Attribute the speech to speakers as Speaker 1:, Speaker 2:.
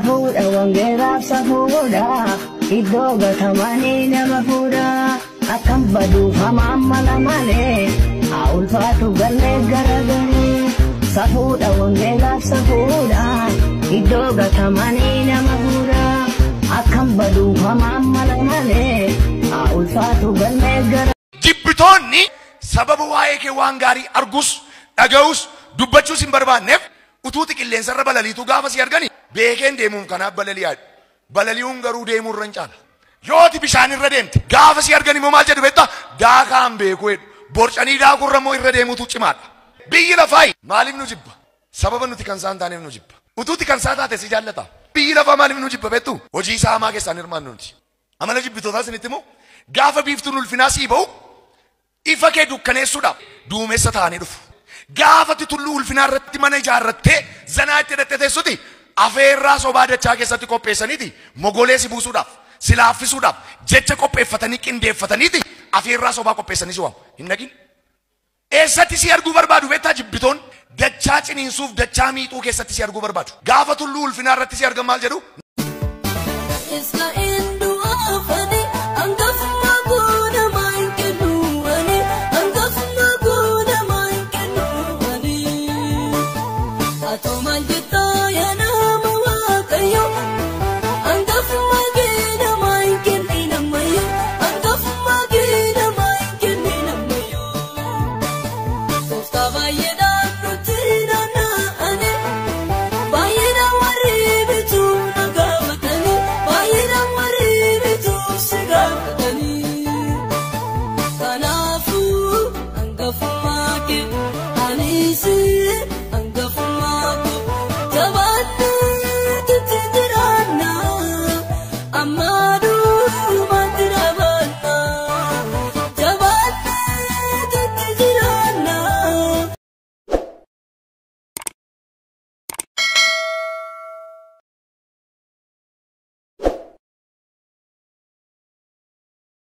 Speaker 1: Safuudha wangeelaaf safuudha, iddoo gatamanii nama fuudha. Akkam baduuf hamaan mala malee, haa ulfaatu gallee garagalee. Safuudha wangeelaaf safuudha, iddoo gatamanii nama fuudha. Akkam baduuf hamaan mala malee, haa ulfaatu gallee gara.
Speaker 2: Jibbitoonni sababa waa'ee kee waan gaarii argus, dhaga'us, dubbachuus hin barbaanneef utuuti qilleensarra balaliitu gaafa si argani beekeen deemuun kanaaf balali'aadha. Balali'uun garuu deemuu irra hin caala. Yooti bishaan irra deemte gaafa si argan immoo maal jedhu beektaa? Daakaan beeku jedhu. Borcanii daakurra immoo irra deemuutu cimaadha. Biyyi lafaayi maaliif nu jibba? Sababa nuti kan isaan taaneef nu jibba. Utuuti kan isaa taate si jaallata. Biyyi lafaa maaliif nu jibba beektu? Hojii isaa hamaa keessaan hirmaannu nuti. Amala jibbitootaa isinitti immoo gaafa biiftuun ulfinaa sii ba'u ifa kee dukkaneessuudhaaf duumessa ta'anii dhufu. Gaafati tulluu ulfinaa irratti mana ijaarrattee zanaa itti hidhattee teessuti afeerraa sobaa dachaa keessatti qopheessaniiti mogolee si buusuudhaaf si laaffisuudhaaf jecha qopheeffatanii qindeeffataniiti afeerraa sobaa qopheessanii si waamu. Hin dhaqin. Eessatti si arguu barbaadu beektaa jibbitoon dachaa ciniinsuuf dachaa miixuu keessatti si arguu barbaadu. Gaafa tulluu ulfinaa irratti si argan maal jedhu?